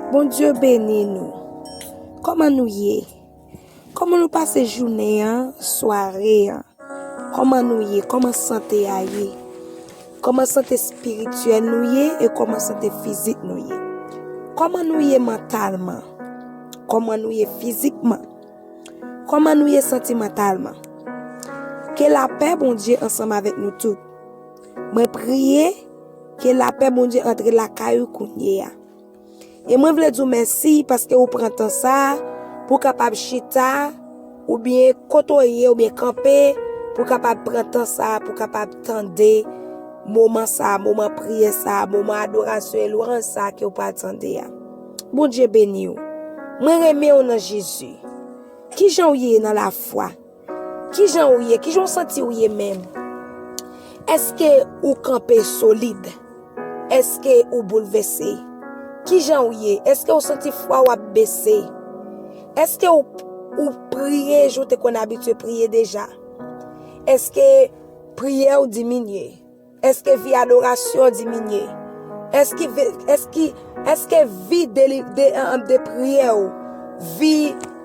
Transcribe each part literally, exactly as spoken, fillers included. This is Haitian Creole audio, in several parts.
Bondye beni nou. Kòman nou ye? Kòman nou pase jounen an, sware an? Kòman nou ye? Kòman sante a ye? Kòman sante espirityèl nou ye e kòman sante fizik nou ye? Kòman nou ye mantalman? Kòman nou ye fizikman? Kòman nou ye santimantalman? Ke lapè Bondye ansanm avèk nou tout. Mwen priye ke lapè Bondye antre lakay ou kounye a. E mwen vle di w mèsi paske ou pran tan sa a pou w kapab chita, oubyen kote w ye, oubyen kanpe, pou w kapab pran tan sa a, pou w kapab tande moman sa a, moman priyè sa a, moman adorasyon e lwanj sa a ke w pral tande a. Bondye beni w. Mwen renmen w nan Jezi. Kijan w ye nan lafwa? Kijan w ye? Kijan w santi w ye menm? Èske ou kanpe solid? Èske ou boulvèse? Kijan w ye? Èske ou santi fwa w ap bese? Èske ou, ou priye jan w te konn abitye priye deja? Èske priyè w diminye? Èske vi adorasyon diminye? Èske, èske, èske vi de, de, de priyè w, vi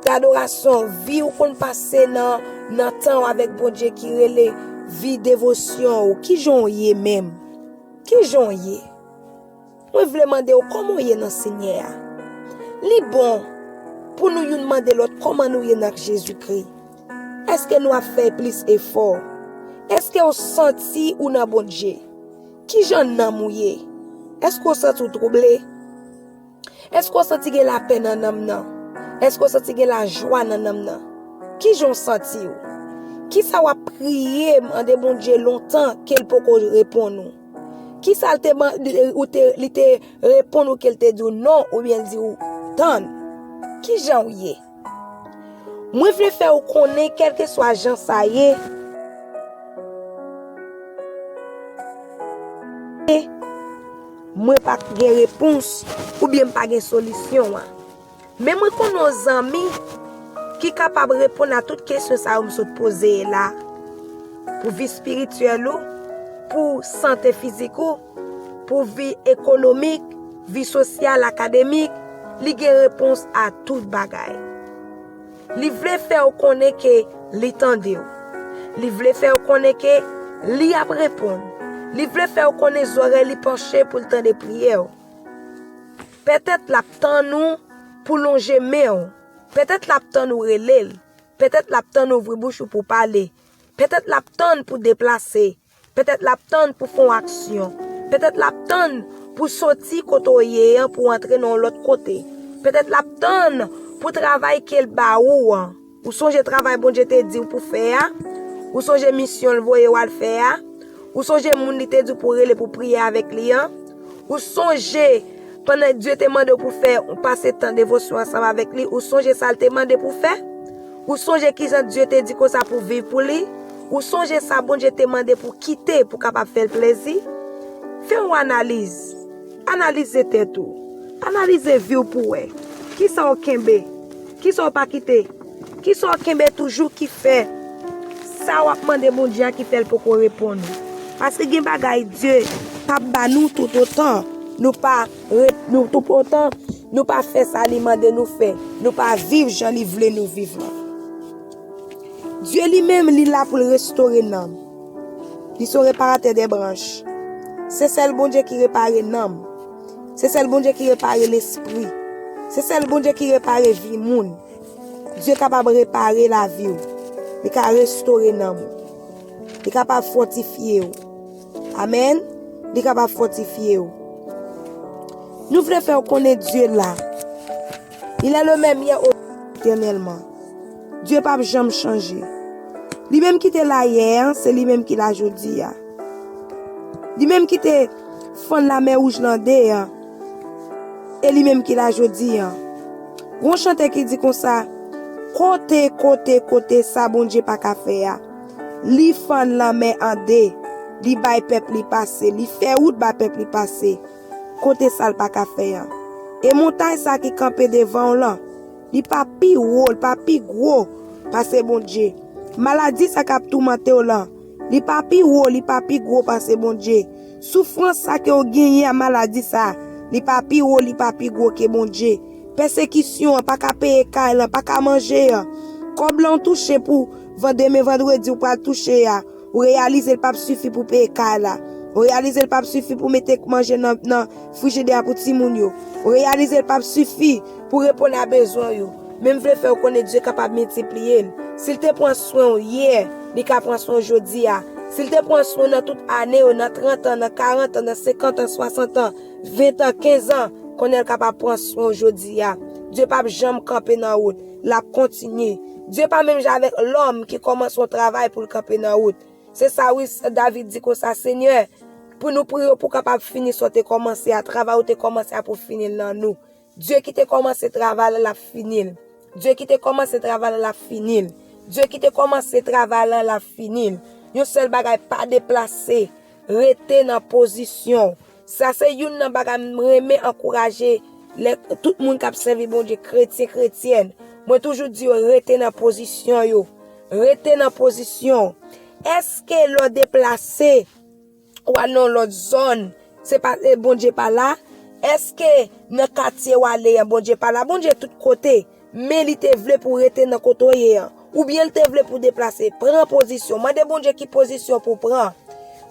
dadorasyon, vi ou konn pase nan, nan tan w avèk Bondye ki rele vi devosyon w, kijan w ye menm? Kijan w ye? Mwen vle mande w kòman w ye nan Senyè a. Li bon pou nou youn mande lòt kòman nou ye nan Jezikri. Èske nou ap fè plis efò? Èske w santi ou nan Bondye? Kijan nanm ou ye? Èske w santi w twouble? Èske w santi gen lapè nan nanm nan? Èske w santi gen lajwa nan nanm nan? Kijan w santi w? Kisa w ap priye mande Bondye lontan ke l poko reponn ou? Kisa l te, ou te, li te reponn ou ke l te di w non oubyen l di w tann? Kijan w ye? Mwen vle fè w konnen kèlkeswa jan sa ye, mwen pa gen repons oubyen m pa gen solisyon an. Men mwen konnen yon zanmi ki kapab reponn a tout kesyon sa yo m sot poze la. Pou vi espirityèl ou, pou sante fizik ou, pou vi ekonomik, vi sosyal, akademik, li gen repons a tout bagay. Li vle fè w konnen ke li tande w. Li vle fè w konnen ke li ap reponn. Li vle fè w konnen zòrèy li panche pou l tande priyè w. Petèt l ap tann ou pou lonje men w. Petèt l ap tann ou rele l. Petèt l ap tann ouvri bouch ou pou pale. Petèt l ap tann pou deplase. Petèt l ap tann pou fè yon aksyon. Petèt l ap tann pou soti kote w ye an pou antre nan yon lòt kote. Petèt l ap tann pou travay ke l ba ou an. Ou sonje travay Bondye te di w pou fè a? Ou sonje misyon l voye w al fè a? Ou sonje moun li te di w pou rele pou priye avèk li an? Ou sonje pandan Dye te mande w pou fè, pase tan devosyon ansanm avèk li, ou sonje sa l te mande pou fè? Ou sonje kijan Dye te di konsa pou viv pou li? Ou sonje sa Bondye te mande pou kite pou kapab fè l plezi? Fè yon analiz. Analize tèt ou. Analize vi w pou w wè. Kisa w kenbe? Kisa w pa kite? Kisa w kenbe toujou ki fè sa w ap mande Bondye a ki fè l poko reponn ou? Paske gen bagay Dye p ap ba nou toutotan nou pa re-, nou toutotan nou pa fè sa li mande nou fè, nou pa viv jan li vle nou viv lan. Dye li menm, li la pou l restore nanm. Li se yon reparatè de branch. Se sèl Bondye ki repare nanm. Se sèl Bondye ki repare lespri. Se sèl Bondye ki repare vi moun. Dye kapab repare lavi w. Li ka restore nanm ou. Li kapab fòtifye w. Amèn. Li kapab fòtifye w. Nou vle fè w konnen Dye la. Il est le même hier, aujourd'hui, éternellement. Dye p ap janm chanje. Li menm ki te la yè an, se li menm ki la jodi a. Li menm ki te fann Lamè Wouj lan de an, e li menm ki la jodi an. Gon chante ki di konsa: kote, kote, kote sa Bondye pa ka fè a. Li fann lanmè an de, li bay pèp li pase, li fè wout ba pèp li pase. Kote sa l pa ka fè an. E montay sa ki kanpe devan w lan, li pa pi wo, li pa pi gwo pase Bondye. Maladi sa k ap toumante w lan, li pa pi wo, li pa pi gwo pase Bondye. Soufrans sa ke w genyen a, maladi sa, Li pa pi wo, li pa pi gwo ke Bondye. Pèsekisyon an pa ka peye kay lan, pa ka manje an. Kòb lan w touche pou van-, demen vandredi ou pral touche a, ou reyalize l p ap sifi pou peye kay la. Ou reyalize l p ap sifi pou mete manje nan, nan frijidè a pou timoun yo. Ou reyalize l p ap sifi pou reponn a bezwen yo. Men m vle fè w konnen Dye kapab miltipliye l. Si l te pran swen w yè, li ka pran swen w jodi a. Si l te pran swen w nan tout ane yo, nan trant an, nan karant an, nan senkant an, swasant an, ven an, kenz an, konnen l kapab pran swen w jodi a. Dye p ap janm kanpe nan wout. L ap kontinye. Dye pa menm jan avèk lòm ki kòmanse yon travay pou l kanpe nan wout. Se sa wi, David di konsa, Senyè, pou nou priye w pou w kapab fini sa w te kòmanse a, travay ou te kòmanse a pou w fini l nan nou. Dye ki te kòmanse travay la, l ap fini l. Dye ki te kòmanse travay la, l ap fini l. Dye ki te kòmanse travay la, l ap fini l. Yon sèl bagay, pa deplase. Rete nan pozisyon w. Sa se youn nan bagay m renmen ankouraje lè, tout moun k ap sèvi Bondye, kretyen, kretyèn. Mwen toujou di yo, rete nan pozisyon yo. Rete nan pozisyon w. Èske lè w deplase, w al nan yon lòt zòn, se pa, e, Bondye pa la? Èske nan katye w ale an, Bondye pa la? Bondye tout kote, men li te vle pou w rete nan kote w ye an. Oubyen l te vle pou w deplase. Pran pozisyon. Mande Bondye ki pozisyon pou w pran.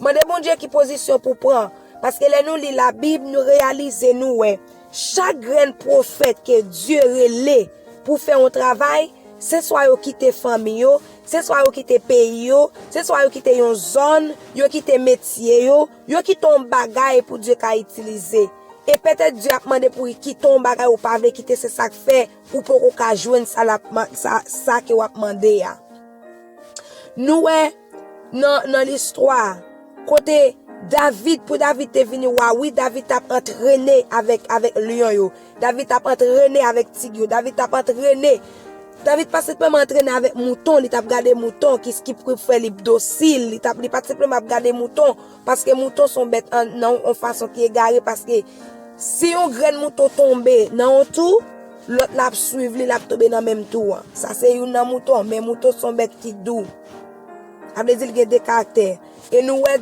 Mande Bondye ki pozisyon pou w pran. Paske lè nou li Labib, nou reyalize, nou wè, chak grenn pwofèt ke Dye rele pou fè yon travay, se swa yo kite fanmi yo, se swa yo kite peyi yo, se swa yo kite yon zòn, yo kite metye yo, yo kite yon bagay pou Dye ka itilize. E petèt Dye ap mande pou li kite yon bagay ou pa vle kite, se sa k fè ou poko ka jwenn sa l ap ma-, sa, sa ke w ap mande a. Nou wè nan, nan listwa, kote David, pou David te vini wa, wi, David t ap antrene avèk, avèk lyon yo. David t ap antrene avèk tig yo. David t ap antrene. David pa senpleman antrene avèk mouton, li t ap gade mouton, ki, ki pou fè li dosil, li t ap, li pa t senpleman ap gade mouton, paske mouton se yon bèt an, nan yon fason ki egare, paske si yon grenn mouton tonbe nan yon twou, lòt la ap swiv li, l ap tonbe nan menm twou an. Sa se youn nan mouton, men mouton se yon bèt ki dou. Sa vle di l gen de karaktè. E nou wè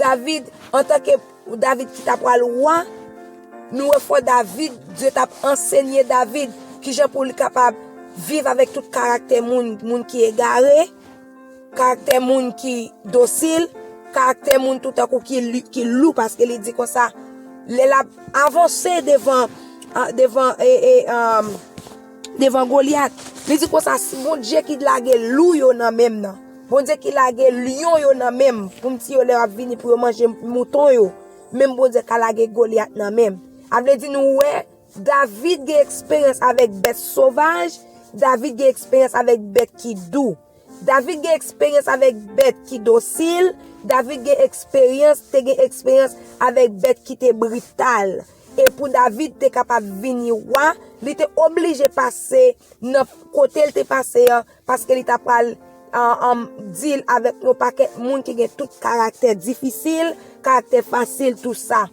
David, antanke David ki ta pral wa, nou wè fò David, Dye t ap ansenye David kijan pou li kapab viv avèk tout karaktè moun, moun ki egare, karaktè moun ki dosil, karaktè moun toutankou ki li-, ki lou, paske li di konsa, lè l ap avanse devan, a, devan, e, e, um, devan Golyat, li di konsa, si Bondye ki lage lou yo nan men m nan, Bondye ki lage lyon yo nan men m, pou m tiye yo lè y ap vini pou yo manje mouton yo, menm Bondye ka lage Golyat nan men m. A vle di nou wè, David gen eksperyans avèk bèt sovaj, David gen eksperyans avèk bèt ki dou. David gen eksperyans avèk bèt ki dosil, David gen eksperyans, te gen eksperyans avèk bèt ki te brital. E pou David te kapab vini wa, li te oblije pase nan kote l te pase an, paske li ta pral, an, an, deal avèk yon pakèt moun ki gen tout karaktè difisil, karaktè fasil, tou sa.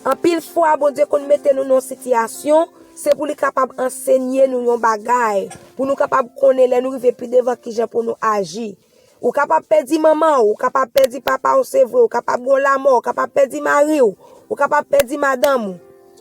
Anpil fwa, Bondye konn mete nou nan yon sitiyasyon, se pou li kapab ansenye nou yon bagay, pou nou kapab konnen lè nou rive pi devan kijan pou nou aji. Ou kapab pèdi manman w, ou kapab pèdi papa w, se vre, ou kapab gen yon lanmò, ou kapab pèdi mari w, ou kapab pèdi madanm ou.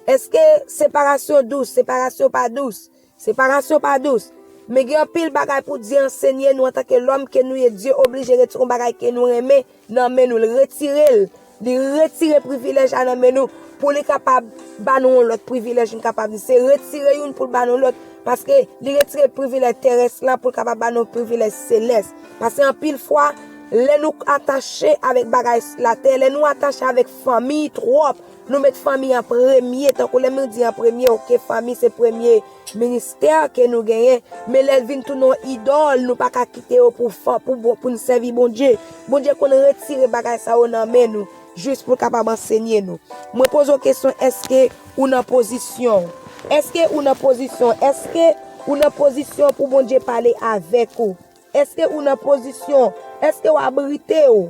Èske separasyon dous? Separasyon pa dous. Separasyon pa dous. Men gen anpil bagay pou Dye ansenye nou antanke lòm ke nou ye. Dye oblije retire yon bagay ke nou renmen nan men nou. L retire l. Li retire privilèj la nan men nou pou li kapab ba nou yon lòt privilèj, m kapab di. Se retire youn pou l ba nou lòt. Paske li retire privilèj terès lan pou l kapab ba nou privilèj selès. Paske anpil fwa, lè nou atache avèk bagay latè, lè nou atache avèk fanmi twòp, nou met fanmi an premye, tankou lè m di an premye, oke, fanmi se premye ministè ke nou genyen, men lè l vin tounen yon idòl, nou pa ka kite yo pou fan, pou bon, pou n sèvi Bondye. Bondye konn retire bagay sa yo nan men nou, jis pou l kapab ansenye nou. Mwen poze w kesyon, èske ou nan pozisyon? Èske ou nan pozisyon? Èske ou nan pozisyon pou Bondye pale avèk ou? Èske ou nan pozisyon? Èske w abrite w?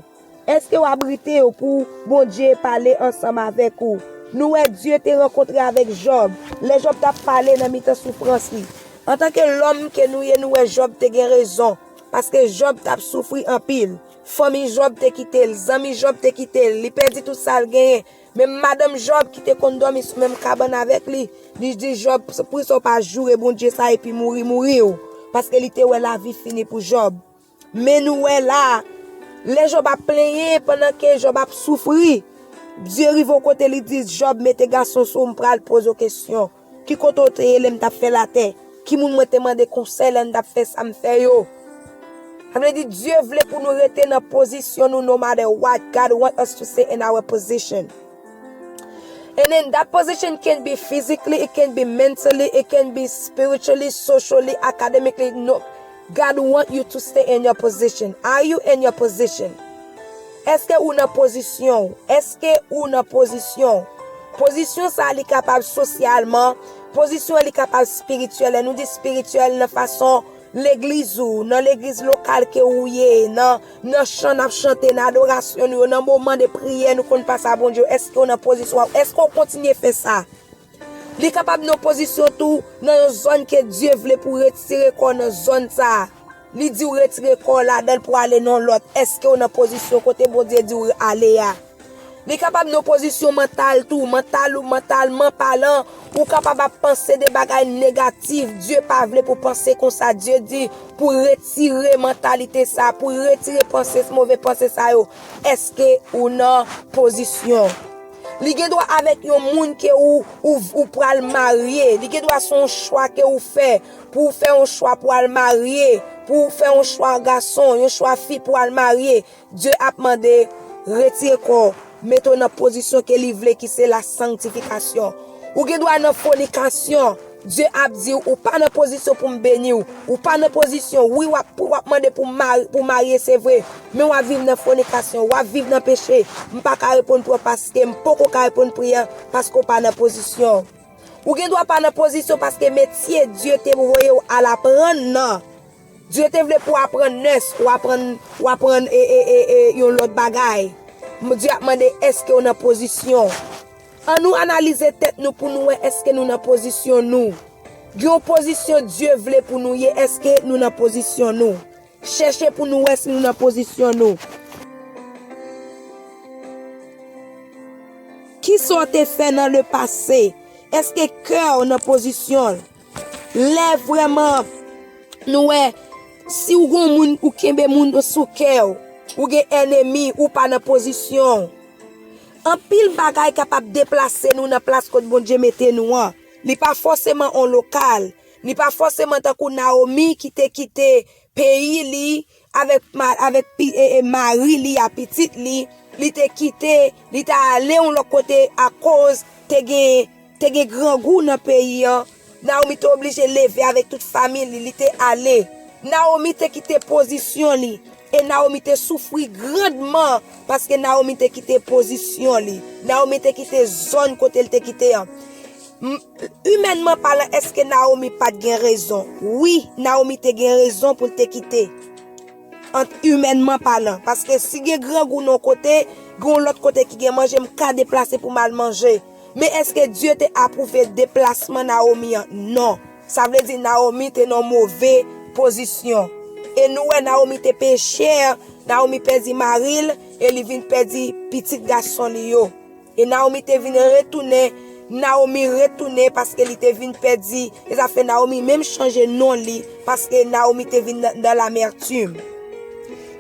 Èske w abrite w pou Bondye pale ansanm avèk ou? Nou wè Dye te rankontre avèk Jòb, lè Jòb t ap pale nan mitan soufrans li. Antanke lòm ke nou ye, nou wè Jòb te gen rezon, paske Jòb t ap soufri anpil. Fanmi Jòb te kite l, zanmi Jòb te kite l, li pèdi tout sa l genyen. Menm madanm Jòb ki te konn dòmi sou menm kabann avèk li, li di Jòb, poukisa w pa joure Bondye sa epi mouri, mouri w? Paske li te wè lavi fini pou Jòb. Men nou wè la, lè Jòb ap plenyen pandan ke Jòb ap soufri, Dye rive yon kote li di Jòb, mete gason sou w, m pral poze w kesyon. Ki kote w te ye lè m t ap fè latè? Ki moun mwen te mande konsèy lè m t ap fè sa m fè yo? Sa vle di Dye vle pou nou rete nan pozisyon nou no matter what. God want us to stay in our position. And then that position can be physically, it can be mentally, it can be spiritually, socially, academically. No, God want you to stay in your position. Are you in your position? Èske ou nan pozisyon w? Èske ou nan pozisyon w? Pozisyon sa a li kapab sosyalman, pozisyon an li kapab espirityèl. Lè nou di espirityèl nan fason legliz ou, nan legliz lokal ke ou ye, nan, nan chan n ap chante, nan adorasyon nou yo, nan moman de priyè nou konn pase a Bondye, èske w nan pozisyon an? Èske w kontinye fè sa? Li kapab nan pozisyon tou nan yon zòn ke Dye vle pou retire kò w nan zòn sa a. Li di w retire kò w ladan l pou ale nan lòt. Èske w nan pozisyon kote Bondye di w ale a? Li kapab nan pozisyon mantal tou, mantal ou, mantalman palan, ou kapab ap panse de bagay negatif. Dye pa vle pou panse konsa. Dye di pou retire mantalite sa, pou retire panse, move panse sa yo. Èske ou nan pozisyon? Li gen dwa avèk yon moun ke ou, ou, ou pral marye. Li gen dwa se yon chwa ke ou fè. Pou w fè yon chwa pou al marye, pou w fè yon chwa gason, yon chwa fi pou al marye. Dye ap mande, retire kò w, mete w nan pozisyon ke li vle ki se la sanktifikasyon. Ou gen dwa nan fònikasyon. Dye ap di w, ou pa nan pozisyon pou m beni w. Ou pa nan pozisyon, wi, w ap, w ap mande pou mari, pou marye, se vre. Men w ap viv nan fònikasyon, w ap viv nan peche. M pa ka reponn pou w paske m poko ka reponn priye paske w pa nan pozisyon. Ou gen dwa pa nan pozisyon paske metye Dye te voye w al aprann nan. Dye te vle pou w aprann nès, ou aprann, ou aprann e, e, e, e, yon lòt bagay. Dye ap mande èske w nan pozisyon. An nou analize tèt nou pou nou wè èske nou nan pozisyon nou. Gen yon pozisyon Dye vle pou nou ye, èske nou nan pozisyon nou? Chèche pou nou wè si nou nan pozisyon nou. Kisa w te fè nan le pase? Èske kè w nan pozisyon l? Lè vrèman nou wè, si w gon moun, ou kenbe moun sou kè w, ou gen ènmi, ou pa nan pozisyon w. Anpil bagay kapab deplase nou nan plas kot Bondye mete nou an. Li pa fòseman on lokal. Li pa fòseman tankou Naomi ki te kite peyi li avèk, ma- avèk pi- e- e mari li a, pitit li. Li te kite, li te ale yon lòt kote akoz te gen, te gen grangou nan peyi an. Naomi te oblije leve avèk tout fanmi li, li te ale. Naomi te kite pozisyon li. E Naomi te soufri grandman paske Naomi te kite pozisyon li. Naomi te kite zòn kote l te kite an. M- Imènman palan, èske Naomi pa t gen rezon? Wi, Naomi te gen rezon pou l te kite. Ant imènman palan. Paske si gen grangou nan yon kote, gen yon lòt kote ki gen manje, m ka deplase pou m al manje. Men èske Dye te apwouve deplasman Naomi an? Non. Sa vle di Naomi te nan move pozisyon. E nou wè Naomi te peye chè, Naomi pèdi mari l, e li vin pèdi pitit gason li yo. E Naomi te vin retounen, Naomi retounen paske li te vin pèdi, e sa fè Naomi menm chanje non li, paske Naomi te vin nan, nan lamètim.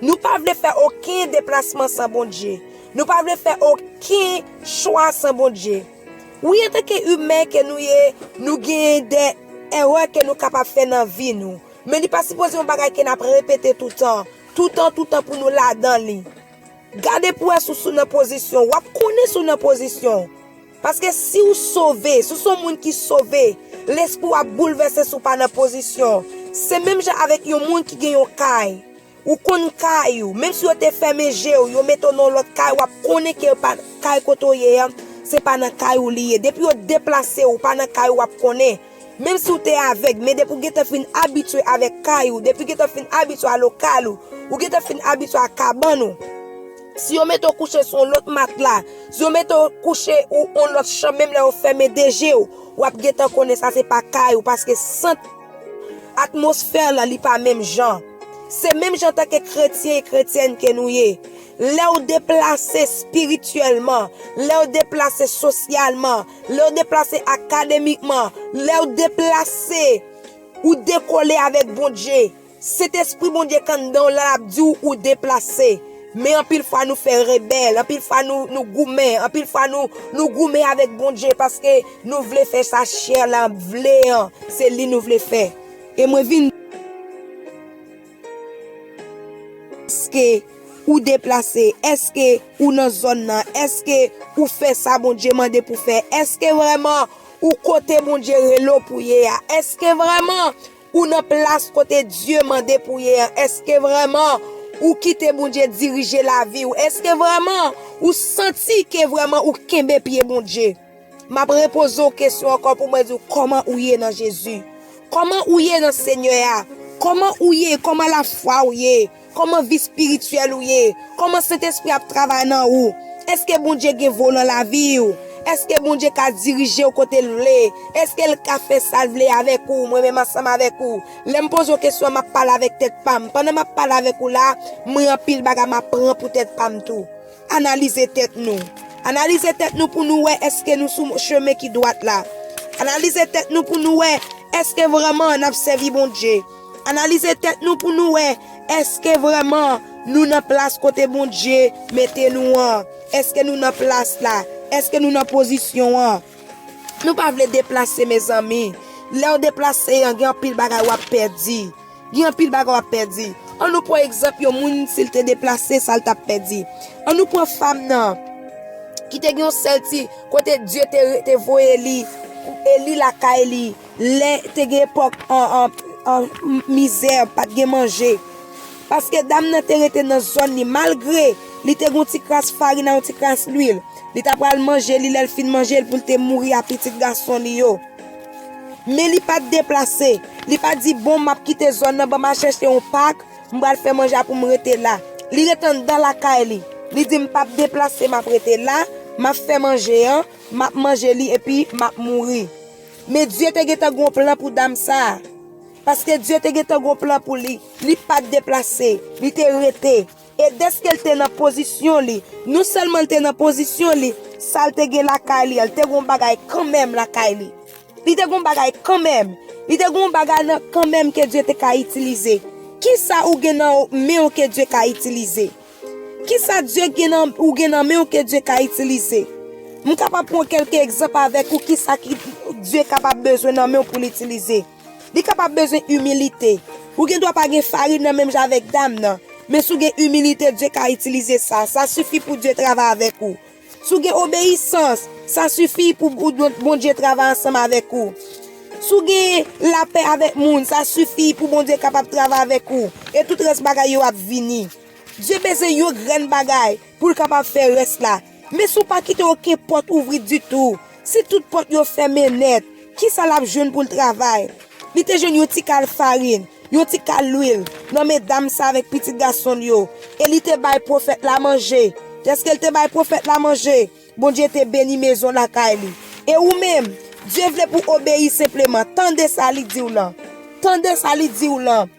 Nou pa vle fè okenn deplasman san Bondye. Nou pa vle fè okenn chwa san Bondye. Wi, antanke imen ke nou ye, nou gen de erè ke nou kapab fè nan vi nou. Men li pa sipoze yon bagay ke n ap repete toutan. Toutan, toutan pou nou ladan li. Gade pou wè si w nan pozisyon. W ap konnen si w nan pozisyon. Paske si w sove, si w se yon moun ki sove, lespri w ap boulvèse si w pa nan pozisyon. Se menm jan avèk yon moun ki gen yon kay. Ou konn kay ou. Menm si yo te fèmen je w, yo mete w nan yon lòt kay, w ap konnen ke pa, kay kote w ye an, se pa nan kay ou li ye. Depi yo deplase w, ou pa nan kay ou, w ap konnen. Menm si w te avèg, men depi w gentan fin abitye avèk kay ou, depi w gentan fin abitye a lokal ou, ou gentan fin abitye a kabann ou. Si yo mete w kouche sou yon lòt matla, si yo mete w kouche ou yon lòt chanm, menm lè yo fèmen de je w, w ap gentan konnen sa se pa kay ou, paske sant atmosfè lan li pa menm jan. Se menm jan antanke kretyen e kretyèn ke nou ye. Lè w deplase espirityèlman, lè w deplase sosyalman, lè w deplase akademikman, lè w deplase, ou dekole avèk Bondye. Sentespri Bondye k anndan w la, l ap di w ou deplase. Men anpil fwa nou fè rebèl, anpil fwa nou, nou goumen, anpil fwa nou, nou goumen avèk Bondye paske nou vle fè sa chè la vle an, se li nou vle fè. E mwen vin Èske ou deplase? Èske ou nan zòn nan? Èske ou fè sa Bondye mande pou fè? Èske vrèman ou kote Bondye rele w pou ye a? Èske vrèman ou nan plas kote Dye mande pou ye a? Èske vrèman ou kite Bondye dirije lavi w? Èske vrèman ou santi ke vrèman ou kenbe pye Bondye? M ap repoze w kesyon ankò pou mwen di w kòman ou ye nan Jezi. Kòman ou ye nan Senyè a? Kòman ou ye? Kòman lafwa w ye? Kòman vi espirityèl ou ye? Kòman Sentespri ap travay nan ou? Èske Bondye gen vo nan lavi w? Èske Bondye ka dirije w kote l vle? Èske l ka fè sa l vle avèk ou, mwen menm ansanm avèk ou? Lè m poze w kesyon an, m ap pale avèk tèt pa m. Pandan m ap pale avèk ou la, mwen anpil bagay m ap pran pou tèt pa m tou. Analize tèt nou. Analize tèt nou pou nou wè èske nou sou chemen ki dwat la. Analize tèt nou pou nou wè èske vrèman n ap sèvi Bondye. Analize tèt nou pou nou wè èske vrèman nou nan plas kote Bondye mete nou an. Èske nou nan plas la? Èske nou nan pozisyon an? Nou pa vle deplase, mezanmi. Lè w deplase an, gen anpil bagay w ap pèdi. Gen anpil bagay w ap pèdi. An nou pran egzanp yon moun, si l te deplase, sa l t ap pèdi. An nou pran fanm nan, ki te gen yon sèl ti kote Dye te, te voye li, e li lakay li, lè te gen epòk an, an, an mizè, pa t gen manje. Paske dam nan te rete nan zòn li, malgre li te gen yon ti kras farin ak yon ti kras lwil. Li ta pral manje li, lè l fin manje l, pou l te mouri a pitit gason li yo. Men li pa t deplase. Li pa t di, bon, m ap kite zòn nan, ban m al chèche yon pak, m pral fè manje a pou m rete la. Li rete anndan lakay li. Li di, m p ap deplase, m ap rete la, m ap fè manje an, m ap manje li, epi m ap mouri. Men Dye te gentan gen yon plan pou dam sa a. Paske Dye te gentan gen yon plan pou li. Li pa t deplase. Li te rete. E dèske l te nan pozisyon li, non sèlman l te nan pozisyon li, sa l te gen lakay li an, li te gen yon bagay kanmenm lakay li. Li te gen yon bagay kanmenm. Li te gen yon bagay nan kanmenm ke Dye te ka itilize. Kisa ou gen nan men w ke Dye ka itilize? Kisa Dye gen nan, ou gen nan men w ke Dye ka itilize? M kapab pran kèlke egzanp avèk ou, kisa ki Dye kapab bezwen nan men w pou l itilize. Li kapab bezwen imilite. Ou gen dwa pa gen farin nan menm jan avèk dam nan, men si w gen imilite, Dye ka itilize sa. Sa sifi pou Dye travay avèk ou. Si w gen obeyisans, sa sifi pou ou, Bondye travay ansanm avèk ou. Si w gen lapè avèk moun, sa sifi pou Bondye kapab travay avèk ou. E tout rès bagay yo ap vini. Dye bezwen yon grenn bagay pou l kapab fè rès la. Men si w pa kite okenn pòt ouvri ditou, si tout pòt yo fèmen nèt, kisa l ap jwenn pou l travay? Li te jwenn yon ti kal farin, yon ti kal lwil nan men dam sa avèk pitit gason l yo, e li te bay pwofèt la manje. Dèske l te bay pwofèt la manje, Bondye te beni mezon lakay li. E ou menm, Dye vle pou w obeyi senpleman. Tande sa li di w lan. Tande sa li di w lan.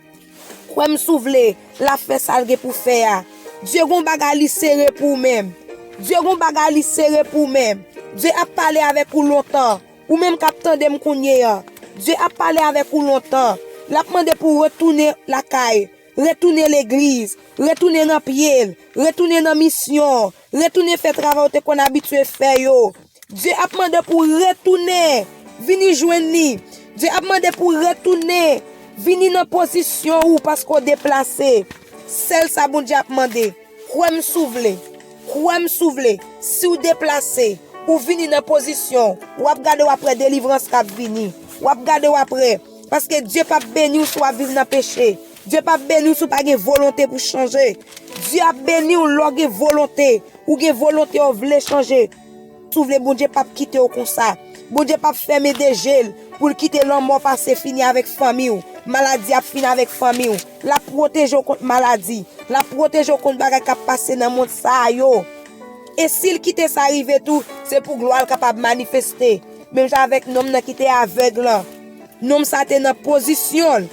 Kwè m si w vle, l ap fè sa l gen pou fè a. Dye gon bagay li sere pou w menm. Dye gon bagay li sere pou w menm. Dye ap pale avèk ou lontan. Ou menm k ap tande m kounye a. Dye ap pale avèk ou lontan. L ap mande pou w retounen lakay, retounen legliz, retounen nan pye l, retounen nan misyon, retounen fè travay ou te konn abitye fè yo. Dye ap mande pou w retounen, vini jwenn li. Dye ap mande pou w retounen, vini nan pozisyon ou paske w deplase. Sèl sa Bondye ap mande. Kwè m si w vle. Kwè m si w vle. Si w deplase, ou vini nan pozisyon, w ap gade w ap wè delivrans k ap vini. W ap gade w ap wè. Paske Dye p ap beni w si w ap viv nan peche. Dye p ap beni w si w pa gen volonte pou chanje. Dye ap beni w lè w gen volonte. Ou gen volonte, w vle chanje. Si w vle, Bondye p ap kite w konsa. Bondye p ap fèmen de je l pou l kite lanmò pase fini avèk fanmi w. Maladi ap fini avèk fanmi w. L ap pwoteje w kont maladi. L ap pwoteje w kont bagay k ap pase nan mond sa a yo. E si l kite sa rive tou, se pou glwa l kapab manifeste. Menm jan avèk nonm nan ki te avèg lan. Nonm sa te nan pozisyon l.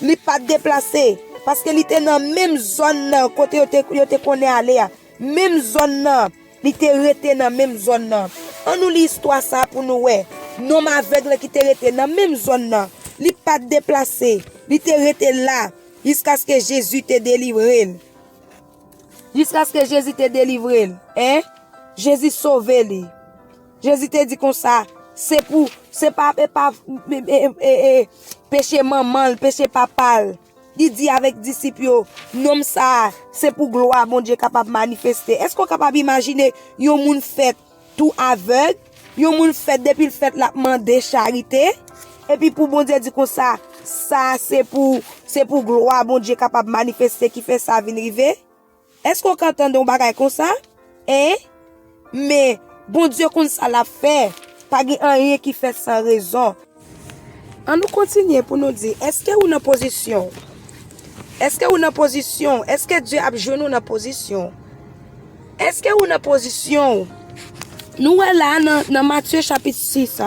Li pa t deplase. Paske li te nan menm zòn nan kote yo te, yo te konnen ale a. menm zòn nan. Li te rete nan menm zòn nan. Ann nou li istwa sa a pou nou wè. Nonm avèg la ki te rete nan menm zòn nan. Li pa t deplase. Li te rete la jiskaske Jezi te delivre l. Jiskaske Jezi te delivre l. En? Jezi sove li. Jezi te di konsa, se pou, se pa, e pa, e, e, e, e, peche manman l, peche papa l. Li di avèk disip yo, nonm sa a, se pou glwa Bondye kapab manifeste. Èske w kapab imajine yon moun fèt tou avèg? Yon moun fèt, depi l fèt, l ap mande charite? Epi pou Bondye di konsa, sa a se pou, se pou glwa Bondye kapab manifeste ki fè sa vin rive? Èske w ka tande yon bagay konsa? En? Men, Bondye konn sa l ap fè. Pa gen anyen ki fèt san rezon. Ann nou kontinye pou nou di, èske ou nan pozisyon w? Èske ou nan pozisyon w? Èske Dye ap jwenn ou nan pozisyon w? Èske ou nan pozisyon w? Nou wè la nan, nan Matye chapit sis,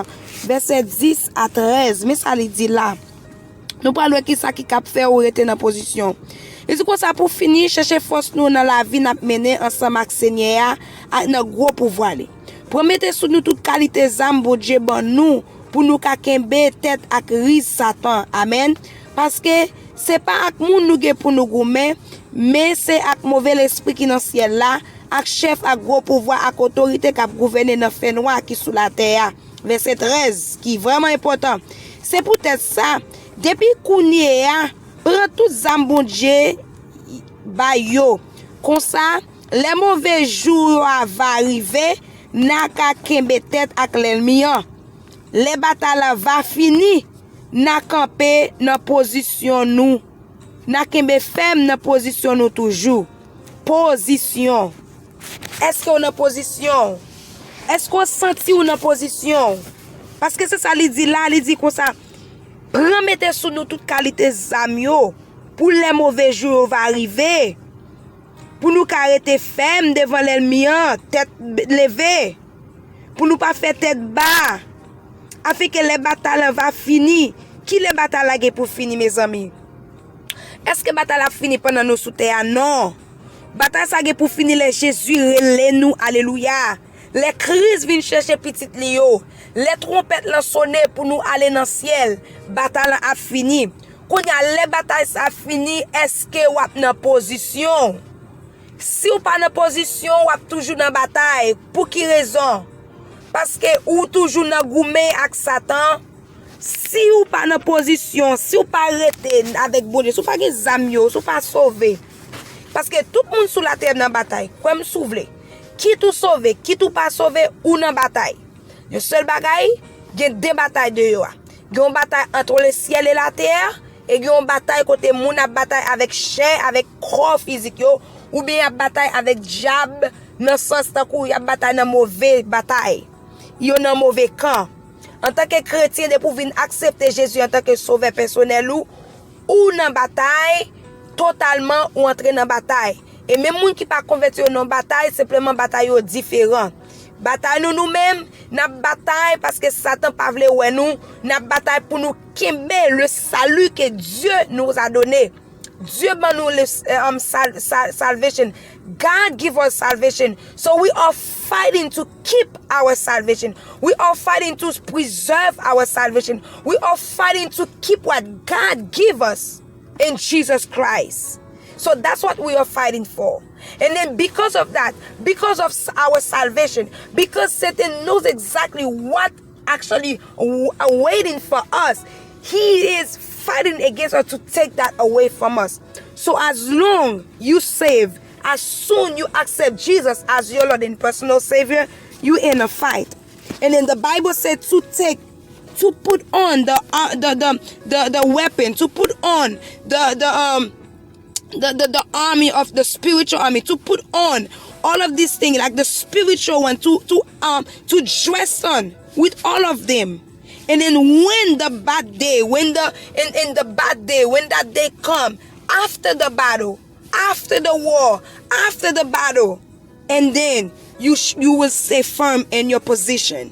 vèsè dis a trèz, men sa li di la. Nou pral wè kisa ki kab fè ou rete nan pozisyon. Li di konsa, pou fini, chèche fòs nou nan lavi n ap mennen ansanm ak Senyè a ak nan gwo pouvwa li. Pran mete sou nou tout kalite zam Bondye ban nou pou nou ka kenbe tèt ak riz Satan. Amèn. Paske se pa ak moun nou gen pou nou goumen, men se ak move lespri ki nan syèl la, ak chèf ak gwo pouvwa ak otorite k ap gouvène nan fènwa ki sou latè a. Vèsè trèz, ki vrèman enpòtan. Se poutèt sa, depi kounye a, pran tout zam Bondye bay yo. Konsa, lè move jou yo a va rive, n a ka kenbe tèt ak lènmi an. Lè batay la va fini, n a kanpe nan pozisyon nou. N a kenbe fèm nan pozisyon nou toujou. Pozisyon. Èske w nan pozisyon w? Èske w santi w nan pozisyon w? Paske se sa li di la, li di konsa, pran mete sou nou tout kalite zam yo, pou lè move jou yo va rive, pou nou ka rete fèm devan lènmi an, tèt leve, pou nou pa fè tèt ba, afin ke lè batay la va fini. Ki lè batay la gen pou fini, mezanmi? Èske batay la ap fini pandan nou sou tè a? Non. Batay sa gen pou fini lè Jezi rele nou, alelouya. Lè Kris vin chèche pitit li yo, lè twonpèt lan sone pou nou ale nan syèl, batay lan ap fini. Kounye a, lè batay sa fini, èske w ap nan pozisyon w? Si w pa nan pozisyon, w ap toujou nan batay. Pou ki rezon? Paske ou toujou nan goumen ak Satan. Si w pa nan pozisyon, si w pa rete avèk Bondye, si w pa gen zam yo, si w pa sove. Paske tout moun sou latè nan batay. Kwè m si w vle. Kit ou sove, kit ou pa sove, ou nan batay. Yon sèl bagay, gen de batay deyò a. Gen yon batay entre le ciel et la terre, e gen yon batay kote moun ap batay avèk chè, avèk kò fizik yo, oubyen y ap batay avèk dyab, nan sans tankou y ap batay nan move batay. Yo nan move kan. Antanke kretyen, depi w vin aksepte Jezi antanke sovè pèsonèl ou, ou nan batay, totalman ou antre nan batay. E menm moun ki pa konvèti yo nan batay, senpleman batay yo diferan. Batay nou nou menm, n ap batay paske Satan pa vle wè nou, n ap batay pou nou kenbe le salut que Dieu nous a donné. Dye ban nou le, um, sal, sal, salvation. God give us salvation. So we are fighting to keep our salvation. We are fighting to preserve our salvation. We are fighting to keep what God give us in Jesus Christ. So that's what we are fighting for. And then because of that, because of s- our salvation, because Satan knows exactly what actually w- waiting for us, he is fighting against us to take that away from us. So as long you save, as soon you accept Jesus as your Lord and personal Savior, you in a fight. And then the Bible said to take, to put on the uh, the, the the the weapon, to put on the the um the, the the army of the spiritual army, to put on all of these things, like the spiritual one, to to um to dress on with all of them. And then when the bad day, when the and, and the bad day, when that day come, after the battle, after the war, after the battle, and then you sh- you will stay firm in your position.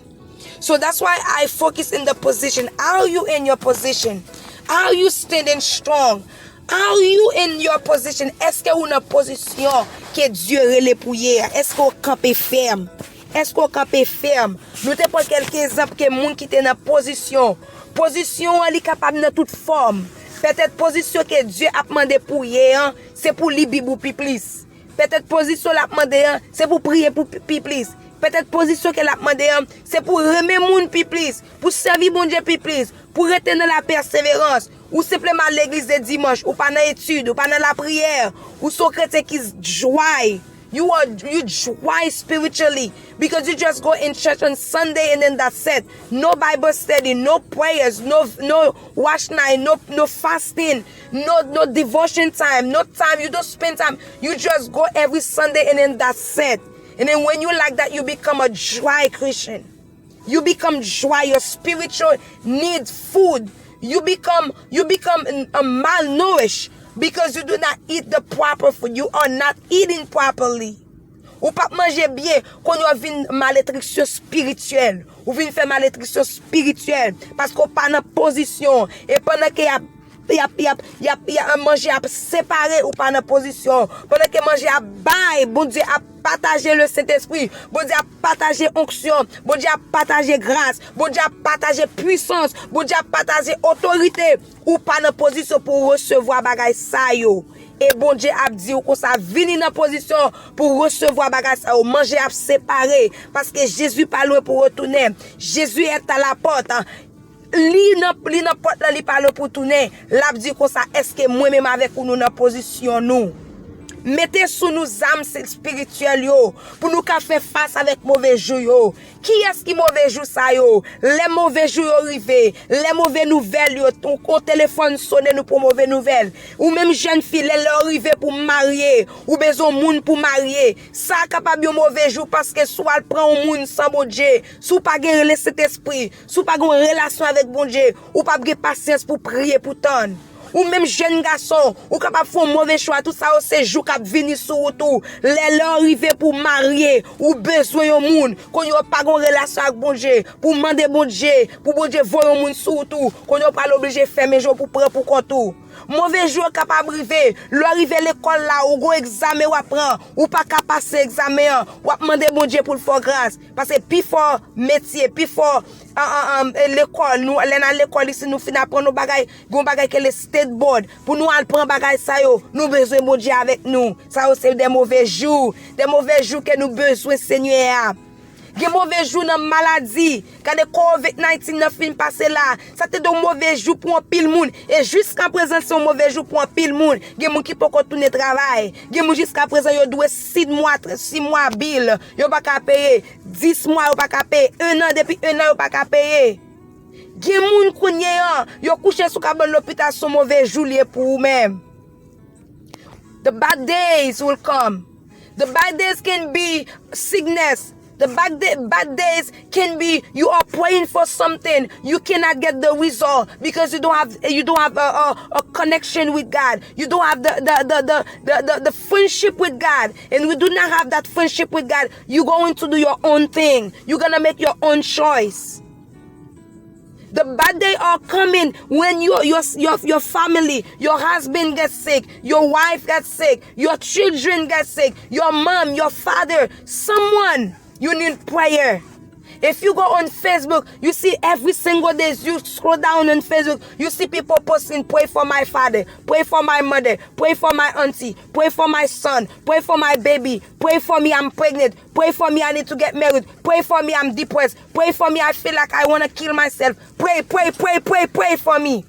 So that's why I focus in the position. Are you in your position? Are you standing strong? Are you in your position? Èske ou nan pozisyon ke Dye rele pou ye a? Èske w kanpe fèm? Èske w kanpe fèm? Nou te pran kèlke egzanp ke moun ki te nan pozisyon. Pozisyon an, li kapab nan tout fòm. Petèt pozisyon ke Dye ap mande pou ye an, se pou li Bib ou pi plis. Petèt pozisyon l ap mande an, se pou priye pou pi, pi plis. Petèt pozisyon ke l ap mande an, se pou renmen moun pi plis, pou sèvi Bondye pi plis, pou rete nan la pèseverans. Ou senpleman al legliz de dimanch, ou pa nan etid, ou pa nan lapriyè, ou se yon kretyen ki dry. You are you dry spiritually because you just go in church on Sunday and then that's it. No Bible study, no prayers, no no watch night, no no fasting, no no devotion time, no time. You don't spend time. You just go every Sunday and then that's it. And then when you like that, you become a dry Christian. You become dry. Your spiritual need food. You become you become uh, malnourished because you do not eat the proper food. You are not eating properly. Ou p ap manje byen, kounye a w vin malnitriksyon espirityèl. Ou vin fè malnitriksyon espirityèl paske w pa nan pozisyon. E pandan ke y ap y ap, y ap, y ap, y ap, manje ap separe, ou pa nan pozisyon. Pandan ke manje ap bay, Bondye ap pataje le Sentespri, Bondye ap pataje onksyon, Bondye ap pataje gras, Bondye ap pataje pwisans, Bondye ap pataje otorite. Ou pa nan pozisyon pou w resevwa bagay sa yo. E Bondye ap di w konsa, vini nan pozisyon pou w resevwa bagay sa yo. Manje ap separe, paske Jezi pa lwen pou retounen. Jezi est à la porte. Li nan, li nan pòt la, li pa lwen pou tounen. L ap di konsa, èske mwen menm avèk ou nou nan pozisyon nou? Mete sou nou zam espirityèl yo, pou nou ka fè fas avèk move jou yo. Kiyès ki move jou sa yo? Lè move jou yo rive, lè move nouvèl yo, yon telefòn sonnen nou pou move nouvèl. Ou menm jèn fi, lè lè w rive pou marye, ou bezwen yon moun pou marye. Sa a kapab yon move jou, paske si w al pran yon moun san Bondye, si w pa gen Lesentespri, si w pa gen yon relasyon avèk Bondye, ou p ap gen pasyans pou priye, pou tann. Ou menm jèn gason, ou kapab fè yon move chwa, tout sa yo se jou k ap vini sou wout ou. Lè lè w rive pou w marye, ou bezwen yon moun, kounye a w pa gen yon relasyon ak Bondye, pou w mande Bondye, pou Bondye voye yon moun sou wout ou, kounye a w pral oblije fèmen je w pou pran pou kont ou. Move jou yo kapab rive, lè w rive lekòl la, ou gen yon egzamen w ap pran, ou pa ka pase egzamen an, w ap mande Bondye pou l fè w gras. Paske pifò metye, pifò, an, an, an, e, lekòl, nou, lè n al lekòl isi, nou fin aprann yon bagay, gen yon bagay ke le state board. Pou nou al pran bagay sa yo, nou bezwen Bondye avèk nou. Sa yo se de move jou. De move jou ke nou bezwen Senyè a. Gen move jou nan maladi. Gade kovid nineteen nan fin pase la. Sa te de yon move jou pou anpil moun. E jiskaprezan, se yon move jou pou anpil moun. Gen moun ki poko tounen travay. Gen moun jiskaprezan yo dwe sis mwa, sis mwa bil. Yo pa ka peye. Dis mwa yo pa ka peye. En an, depi en an yo pa ka peye. Gen moun kounye an, yo kouche sou kabann lopital, se yon move jou li ye pou ou menm. The bad days will come. The bad days can be sickness. The bad, day, bad days can be you are praying for something, you cannot get the result because you don't have you don't have a, a, a connection with God. You don't have the the, the, the, the, the the friendship with God. And we do not have that friendship with God. You're going to do your own thing. You're gonna make your own choice. The bad day are coming when your your your your family, your husband gets sick, your wife gets sick, your children get sick, your mom, your father, someone you need prayer. If you go on Facebook, you see every single day you scroll down on Facebook, you see people posting, "Pray for my father, pray for my mother, pray for my auntie, pray for my son, pray for my baby, pray for me, I'm pregnant, pray for me, I need to get married, pray for me, I'm depressed, pray for me, I feel like I want to kill myself. Pray, pray, pray, pray, pray for me."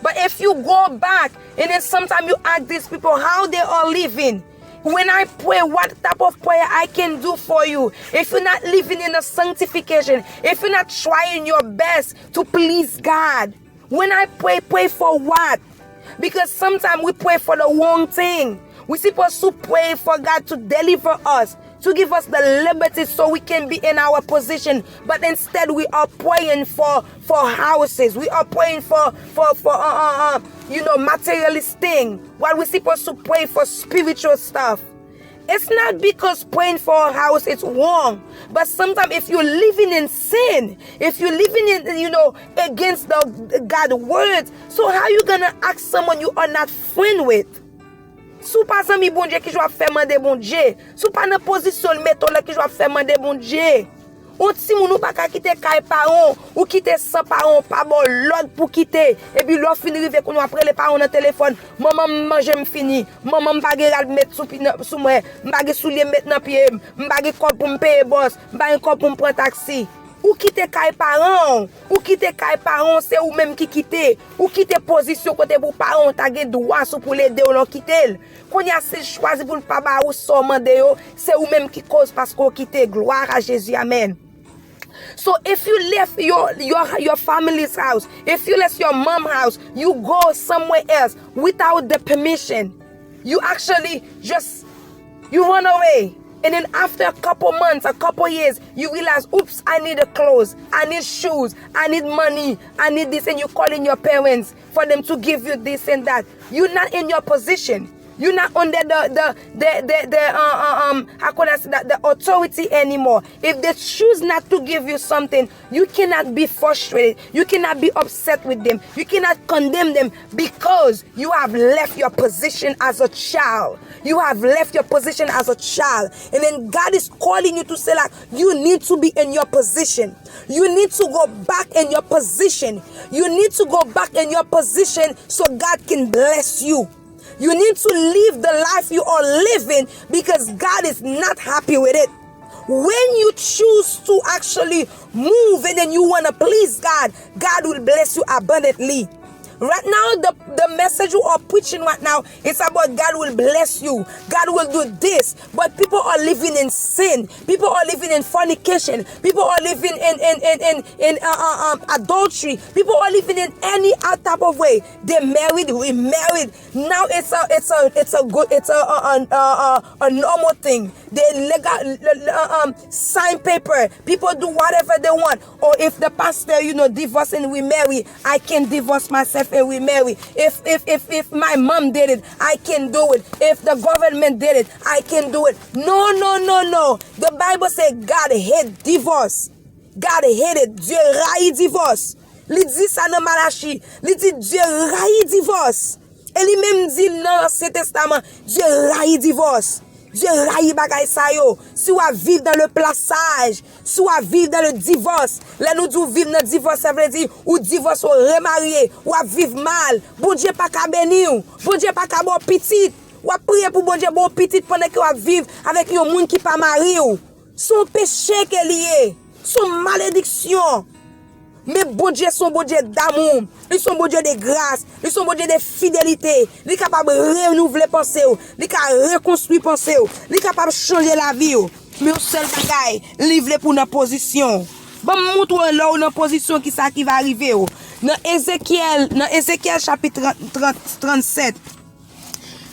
But if you go back and then sometimes you ask these people how they are living, when I pray, what type of prayer I can do for you? If you're not living in a sanctification, if you're not trying your best to please God, when I pray, pray for what? Because sometimes we pray for the wrong thing. We supposed to pray for God to deliver us, to give us the liberty so we can be in our position. But instead, we are praying for for houses. We are praying for for for uh, uh, uh, you know, materialist thing. While we supposed to pray for spiritual stuff. It's not because praying for a house is wrong, but sometimes if you're living in sin, if you're living in, you know, against the God words, so how you gonna ask someone you are not friend with? Si w pa zanmi Bondye, ki jan w ap fè mande Bondye? Si w pa nan pozisyon l mete w la, ki jan w ap fè mande Bondye? Yon timoun, ou pa ka kite kay paran w, ou kite san paran w pa ba w lòd pou kite. Epi lè w fin rive kounye a, w ap rele paran w nan telefòn, "Manman, m manje m fini. Manman, m pa gen rad pou met sou pi-, nan, sou mwen. M pa gen soulye m met nan pye m. M pa gen kòb pou m peye bòs. M pa gen kòb pou m pran taksi." Ou kite kay paran w. Ou kite kay paran w, se ou menm ki kite. Ou kite pozisyon kote pou paran w ta gen dwa sou pou l ede w lè w kite l. Kounye a, si l chwazi pou l pa ba ou sa w mande yo, se ou menm ki koz paske w kite. Gloire à Jésus, amen. So if you left your, your, your family's house, if you left your mom house, you go somewhere else without the permission, you actually just, you run away. And then after a couple months, a couple years, you realize, "Oops, I need a clothes, I need shoes, I need money, I need this," and you calling your parents for them to give you this and that. You're not in your position. You're not under the, the, the, the, the uh, uh, um, how could I say that? The authority anymore. If they choose not to give you something, you cannot be frustrated. You cannot be upset with them. You cannot condemn them because you have left your position as a child. You have left your position as a child. And then God is calling you to say, like, you need to be in your position. You need to go back in your position. You need to go back in your position so God can bless you. You need to live the life you are living because God is not happy with it. When you choose to actually move and then you want to please God, God will bless you abundantly. Right now, the, the message you are preaching right now, it's about God will bless you. God will do this. But people are living in sin. People are living in fornication. People are living in, in, in, in, in uh, uh, um, adultery. People are living in any type of way. They married, remarried. Now it's a, it's a, it's a good, it's a, a, a, a, a, a normal thing. They legal, le- le- uh, um, sign paper. People do whatever they want. Or if the pastor, you know, divorce and remarry, I can divorce myself and remarry. If if if if my mom did it, I can do it. If the government did it, I can do it. No, no, no, no. The Bible say God hate divorce. God hate it. Dye rayi divòs. Li di sa nan Malachi. Li di Dye rayi divòs. E li menm di nan Ansyen Testaman, Dye rayi divòs. Dye rayi bagay sa yo. Si w ap viv dans le plaçage, si w ap viv dans le divorce, lè nou di w viv nan divòs, sa vle di ou divòse, w remarye, w ap viv mal. Bondye pa ka beni w. Bondye pa ka ba w pitit. W ap priye pou Bondye ba w pitit pandan ke w ap viv avèk yon moun ki pa mari w. Se yon peche ke li ye. Se yon malediksyon. Men Bondye se yon Bondye damou. Li se yon Bondye de gras. Li se yon Bondye de fidelite. Li kapab renouvle panse w. Li ka rekonstwi panse w. Li kapab chanje lavi w. Men yon sèl bagay, li vle pou w nan pozisyon. Ban m montre w lè w nan pozisyon ki sa ki va rive w. Nan Ezekyèl, nan Ezekyèl chapit trant, trant, trannsèt.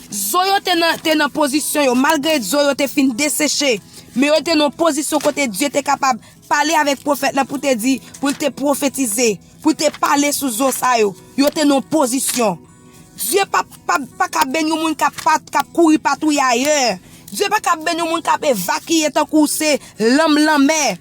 Zo yo te nan, te nan pozisyon yo, malgre zo yo te fin deseche, men yo te nan pozisyon kote Dye te kapab pale avèk pwofèt la pou te di, pou l te pwofetize, pou l te pale sou zo sa yo. Yo te nan pozisyon. Dye pa, pa, pa ka beni yon moun k ap, pa, k ap kouri patouye ayè. Dye pa ka beni yon moun k ap evakiye tankou se lanm lanmè.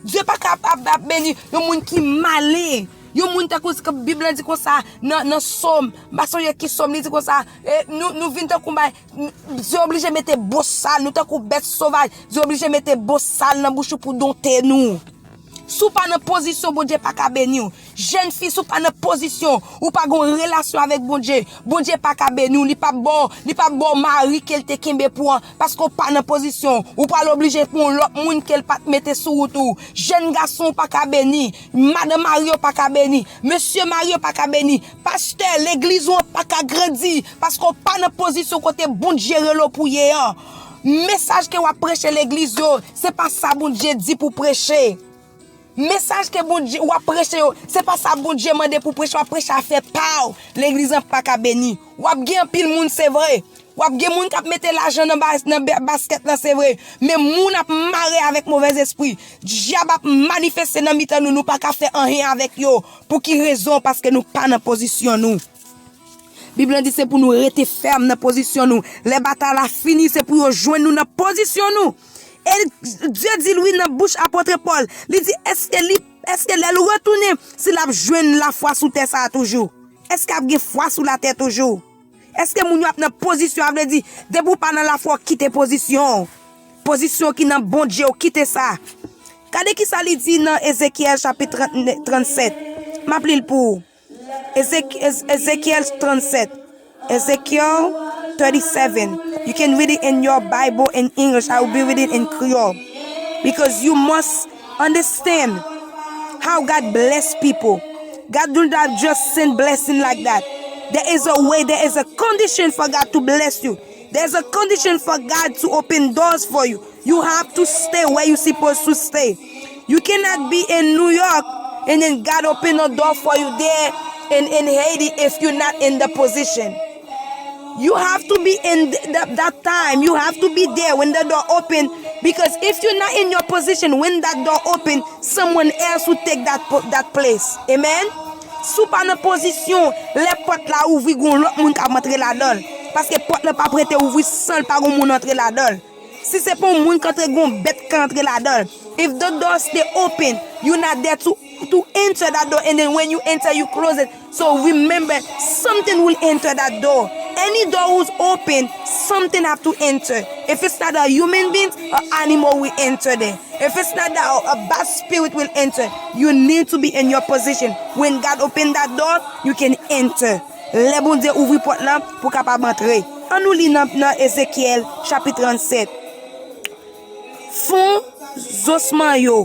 Dye pa ka ap, ap, ap beni yon moun ki malen. Yon moun tankou se Bib la di konsa nan, nan Sòm, m pa sonje ki Sòm, li di konsa, e, nou, nou vin tankou bay, Dye oblije mete bosal, nou tankou bèt sovaj, Dye oblije mete bosal nan bouch ou pou donte nou. Si w pa nan pozisyon, Bondye pa ka beni w. Jèn fi, si w pa nan pozisyon, ou pa gen yon relasyon avèk Bondye, Bondye pa ka beni w, li p ap ba w, li p ap ba w mari ke l te kenbe pou w an, paske w pa nan pozisyon. Ou pral oblije pou yon lòt moun ke l pa t mete sou wout ou. Jèn gason, ou pa ka beni. Madanm marye, ou pa ka beni. Mesye marye, ou pa ka beni. Pastè, legliz ou an pa ka grandi, paske w pa nan pozisyon kote Bondye rele w pou ye an. Mesaj ke w ap preche legliz yo, se pa sa Bondye di pou preche. Mesaj ke Bondye, w ap preche yo, se pa sa Bondye mande pou preche, w ap preche afè pa w. Legliz lan pa ka beni. W ap gen anpil moun, se vre. W ap gen moun k ap mete lajan nan ba-, nan ba-, baskèt lan, se vre. Men moun ap mare avèk movèzespri. Dyab ap manifeste nan mitan nou, nou pa ka fè anyen avèk yo. Pou ki rezon? Paske nou pa nan pozisyon nou. Bib lan di se pou nou rete fèm nan pozisyon nou. Lè batay la fini, se pou yo jwenn nou nan pozisyon nou. E Dye di l wi nan bouch apot Pòl, li di, èske li, èske lè l retounen, si l ap jwenn lafwa sou tè sa a toujou? Èske ap gen fwa sou latè toujou? Èske moun yo ap nan pozisyon, a vle di, depi w pa nan lafwa, w kite pozisyon w. Pozisyon ki nan Bondye, w kite sa. Gade ki sa li di nan Ezekyèl chapit trant, trannsèt. M ap li l pou ou. Ezek-, Ez-, Ezekyèl trannsèt. Ezekiel thirty-seven. You can read it in your Bible in English. I will be reading in Creole. Because you must understand how God bless people. God do not just send blessing like that. There is a way, there is a condition for God to bless you. There's a condition for God to open doors for you. You have to stay where you supposed to stay. You cannot be in New York and then God open a door for you there in, in Haiti if you're not in the position. You have to be in th-, that, that time. You have to be there when the door open, because if you're not in your position when that door open, someone else will take that po-, that place. Amen. Si w pa nan pozisyon, lè pòt la ouvri, gon lòt moun k ap antre ladan l. Paske pòt la p ap rete ouvri san l pa gon moun antre ladan l. Si se pa yon moun k antre, gon bèt k antre ladan l. If the door stay open, you not there to, to enter that door, and then when you enter, you close it. So remember, something will enter that door. Any door who's open, something have to enter. If it's not a human being, an animal will enter there. If it's not that, a bad spirit will enter. You need to be in your position. When God open that door, you can enter. Lè Bondye ouvri pòt la, pou w kapab antre. Ann nou li nan, nan Ezekyèl chapit trannsèt. Fon zosman yo.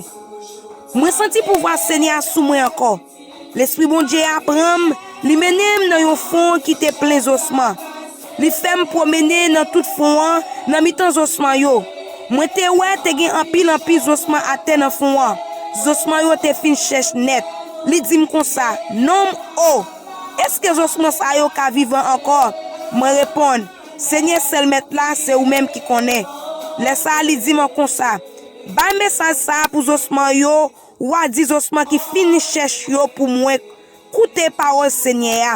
Mwen santi pouvwa Senyè a sou mwen ankò. Lespri Bondye a pran m, li mennen m nan yon fon ki te plen zosman. Li fè m pwomennen nan tout fon an, nan mitan zosman yo. Mwen te wè te gen anpil anpil zosman atè nan fon an. Zosman yo te fin chèch nèt. Li di m konsa, nonm, o, èske zosman sa yo ka vivan ankò? Mwen reponn, Senyè, sèl Mèt la, se ou menm ki konnen. Lè sa a, li di m konsa, bay mesaj sa a pou zosman yo, w a di zosman ki fin chèch yo pou mwen, koute pawòl Senyè a.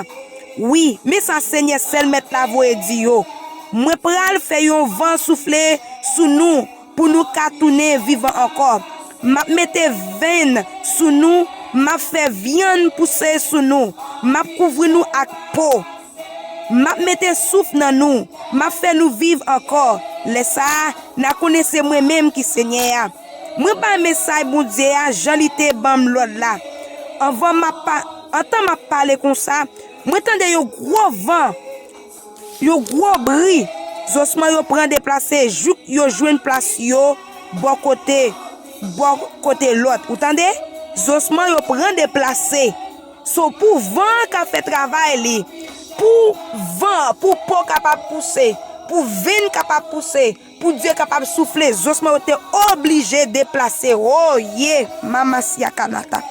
Wi, men sa Senyè, sèl Mèt la, voye di yo, mwen pral fè yon van soufle sou nou, pou nou ka tounen vivan ankò. M ap mete venn sou nou, m ap fè vyann pouse sou nou, m ap kouvri nou ak po. M ap mete souf nan nou, m ap fè nou viv ankò. Lè sa a, n a konnen se mwen menm ki Senyè a. Mwen bay mesaj Bondye a jan li te ban m lòd la. Anvan m ap pa-, antan m ap pale konsa, mwen tande yon gwo van, yon gwo bri. Zosman yo pran deplase jouk yo jwenn plas yo bò kote, bò kote lòt. Ou tande? Zosman yo pran deplase. So, pou van an ka fè travay li, pou van, pou po kapab pouse, pou venn kapab pouse, pou Dye kapab soufle, zosman yo te oblije deplase. Oh, ye, mama siakanata.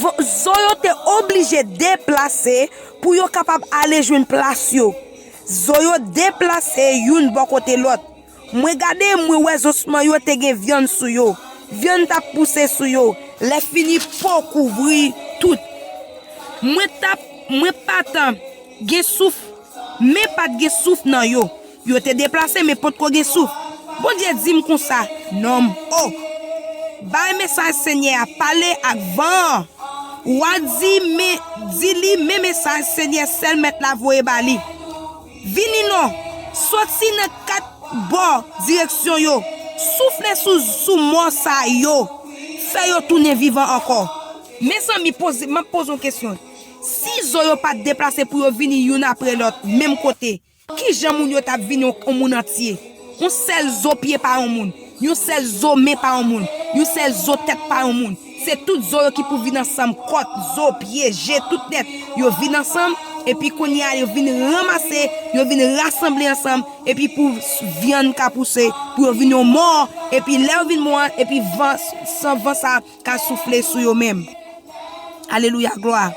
Vo-, zo yo te oblije deplase pou yo kapab ale jwenn plas yo. Zo yo deplase youn bò kote lòt. Mwen gade, mwen wè zosman yo te gen vyann sou yo. Vyann t ap pouse sou yo. Lè fini, po kouvri tout. Mwen t ap, mwen pa t gen souf, men pa t gen souf nan yo. Yo te deplase, men potko gen souf. Bondye di m konsa, nonm, o, bay mesaj Senyè a, pale ak van an. W a di, men, di li, men mesaj Senyè, sèl Mèt la, voye ba li. Vini non, soti nan kat bò direksyon yo, soufle sou, sou mò sa yo, fè yo tounen vivan ankò. Mezanmi, poze, m ap poze yon kesyon. Si zo yo pa t deplase pou yo vini youn apre lòt, menm kote, kijan moun yo t ap vin yon, yon moun antye? Yon sèl zo pye pa yon moun, yon sèl zo men pa yon moun, yon sèl zo tèt pa yon moun. Se tout zo yo ki pou vin ansanm, kòt, zo, pye, je, tout nèt. Yo vin ansanm, epi kounye a, yo vin ranmase, yo vin rasanble ansanm, epi pou vyann ka pouse, pou yo vin yon mò, epi lè yo vin mò an, epi van, san van sa ka soufle sou yo menm. Alelouya, glwa.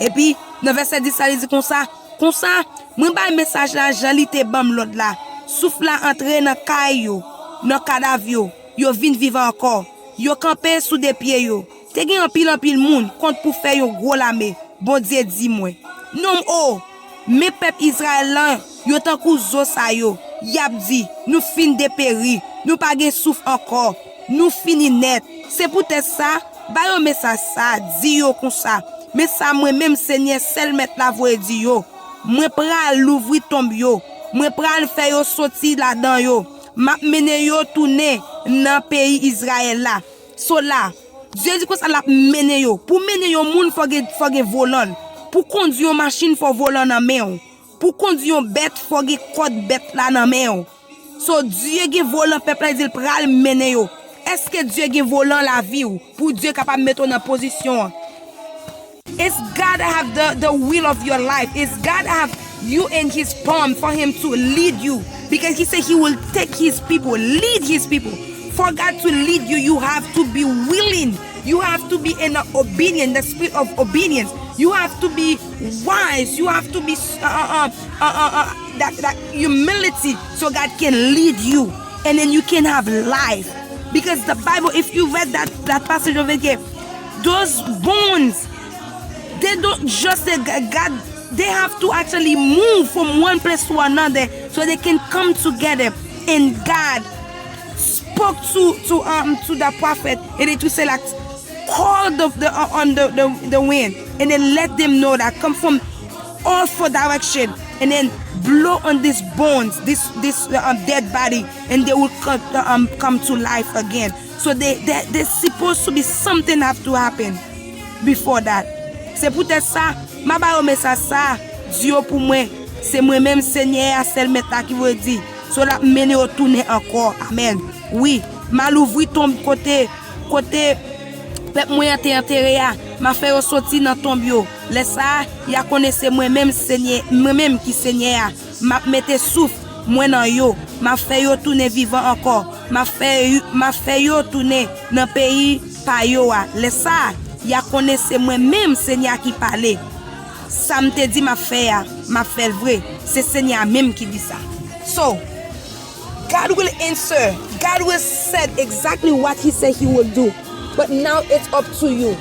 Epi, nan vèsè dis la, li di konsa, konsa, mwen bay mesaj la jan li te ban m lòd la. Souf la antre nan kay yo, nan kadav yo. Yo vin vivan ankò. Yo kanpe sou de pye yo. Te gen anpil, anpil moun kont pou fè yon gwo lame. Bondye di mwen, nonm o, Men pèp Izrayèl lan, yo tankou zo sa yo. Y ap di, 'Nou fin deperi, nou pa gen souf ankò, nou fini nèt.' Se poutèt sa, ba yo mesaj sa a, di yo konsa, 'Men sa mwen menm Senyè sèl Mèt la voye di yo, Mwen pral louvri tonb yo, mwen pral fè yo soti ladan yo, m ap mennen yo tounen nan peyi Izrayèl la.'" So la, Dye di konsa l ap mennen yo. Pou mennen yon moun, fò gen, fò gen volan l. Pou kondui yon machin, fò volan nan men w. Pou kondui yon bèt, fò gen kòd bèt la nan men w. So, Dye gen volan pèp la, li di l pral mennen yo. Èske Dye gen volan lavi w pou Dye kapab mete w nan pozisyon an? Is God have the, the will of your life? Is God have you in his palm for him to lead you? Because he said he will take his people, lead his people. For God to lead you, you have to be willing. You have to be in the obedience, the spirit of obedience. You have to be wise. You have to be uh, uh, uh, uh, uh, uh, that, that humility so God can lead you. And then you can have life. Because the Bible, if you read that, that passage over there, those bones, they don't just say God, they have to actually move from one place to another so they can come together. And God spoke to to um to the prophet, and it will say like, "Call the the uh, on the, the the wind, and then let them know that come from all four direction, and then blow on these bones, this this uh, um, dead body, and they will come, uh, um, come to life again." So they, they there's supposed to be something have to happen before that. Se poutèt sa, m a ba yo mesaj sa a, di yo pou mwen, se mwen menm Senyè a, sèl Mèt la ki voye di, so l ap mennen yo tounen ankò. Amèn. Wi, m a louvri tonb kote, kote pèp mwen an te antere a, m a fè yo soti nan tonb yo. Lè sa a, y a konnen se mwen menm Senyè, mwen menm ki Senyè a. M ap mete souf mwen nan yo, m ap fè yo tounen vivan ankò, m ap fè, m ap fè yo tounen nan peyi pa yo a. Lè sa a, y a konnen se mwen menm Senyè a ki pale. Sa m te di m ap fè a, m ap fè l vre. Se Senyè a menm ki di sa. So, God will answer. God will said exactly what he said he will do. But now it's up to you.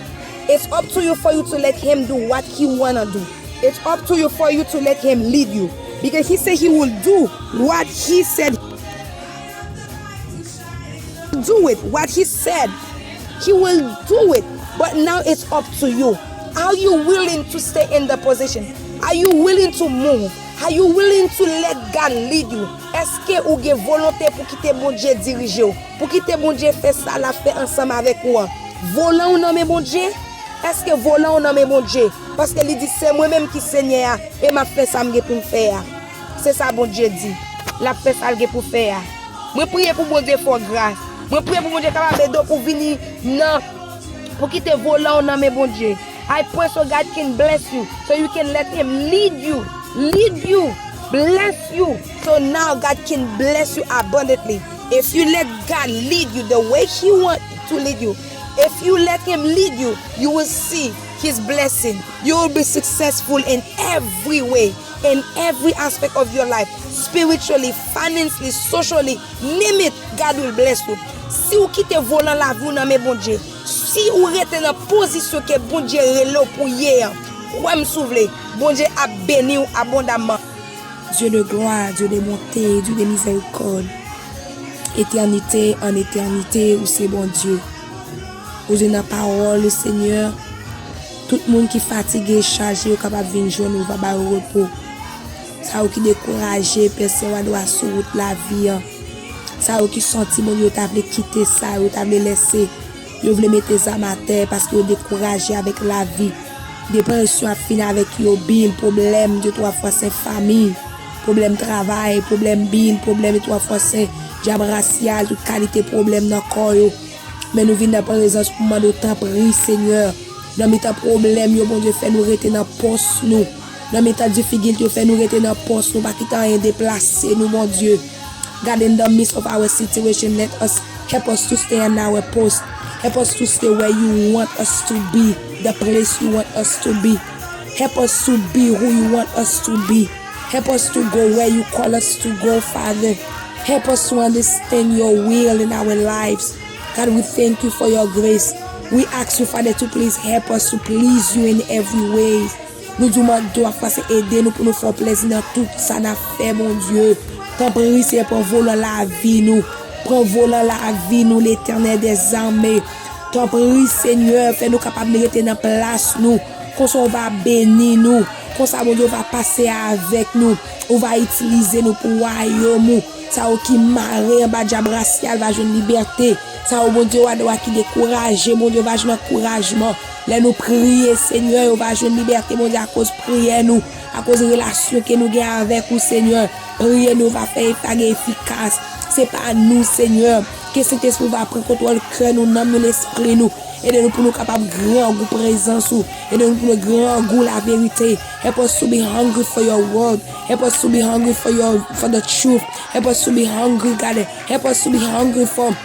It's up to you for you to let him do what he wanna do. It's up to you for you to let him lead you. Because he said he will do what he said. Do it. What he said, he will do it. But now it's up to you. Are you willing to stay in the position? Are you willing to move? Are you willing to let God lead you? Èske ou gen volonte pou kite Bondye dirije w? Pou kite Bondye fè sa l ap fè ansanm avèk ou an? Volan w nan men Bondye? Èske volan w nan men Bondye? Paske li di, "Se mwen menm ki Senyè a, e m ap fè sa m gen pou m fè a." Se sa Bondye di. L ap fè sa l gen pou fè a. Mwen priye pou Bondye fè w gras. Mwen priye pou Bondye kapab ede w pou vini nan, pou kite volan w nan men Bondye. I pray so God can bless you, so you can let him lead you, lead you, bless you. So now God can bless you abundantly. If you let God lead you the way he want to lead you, if you let him lead you, you will see his blessing. You will be successful in every way, in every aspect of your life, spiritually, financially, socially, name it, God will bless you. Si w kite volan lavi w nan men Bondye, si w rete nan pozisyon ke Bondye rele w pou ye an, kwè m si w vle, Bondye ap beni w abondamman. Dieu de gloire, Dieu de bonté, Dieu de miséricorde. Etènite an etènite, ou se Bondye. Ou di nan pawòl ou, Senyè, tout moun ki fatige, chaje, yo kapab vin jwenn ou, va ba yo repo. Sa yo ki dekouraje, pèsè wadwa sou wout lavi an. Sa yo ki santi, Bondye, yo ta vle kite sa, yo ta vle lèse. Yo vle mete zam atè paske yo dekouraje avèk lavi. Depresyon ap fini avèk yo, bil, pwoblèm, de twa fwa sen fanmi, pwoblèm travay, pwoblèm bil, pwoblèm de twa fwa sen djab rasyal, tout kalite pwoblèm nan kò yo. Men nou vin nan prezans pou mande w, tanpri, Senyè, nan mitan pwoblèm yo, Bondye, fè nou rete nan pòs nou. Nan mitan difikilte yo, fè nou rete nan pòs nou, pa kite anyen deplase nou, Bondye. God, in the midst of our situation, let us, help us to stay in our post. Help us to stay where you want us to be, the place you want us to be. Help us to be who you want us to be. Help us to go where you call us to go, Father. Help us to understand your will in our lives. God, we thank you for your grace. We ask you, Father, to please help us to please you in every way. Nou di w mande w ap pase ede nou pou nou fè w plèzi nan tout sa n ap fè, Bondye. Tanpri, Senyè, pran volan lavi nou. Pran volan lavi nou, Letènèl dèzame. Tanpri, Senyè, fè nou kapab rete nan plas nou. Konsa w va beni nou. Konsa, Bondye, w va pase avèk nou. Ou va itilize nou pou wayòm ou. Sa yo ki mare anba dyab rasyal va jwenn libète. Sa yo, Bondye, wadwa ki dekouraje, Bondye, va jwenn ankourajman. Lè nou priye, Senyè, yo va jwenn libète, Bondye, akoz priyè nou, akoz relasyon ke nou gen avèk ou, Senyè. Priye nou va fè efa gen efikas. Se pa nou, Senyè. Ke Sentespri va pran kontwòl kè nou, nanm nou, lespri nou. Ede nou pou nou kapab grangou prezans ou. Ede nou pou nou grangou laverite. Help us to be hungry for your word. Help us to be hungry for your, for the truth. Help us to be hungry, God. Help us to be hungry for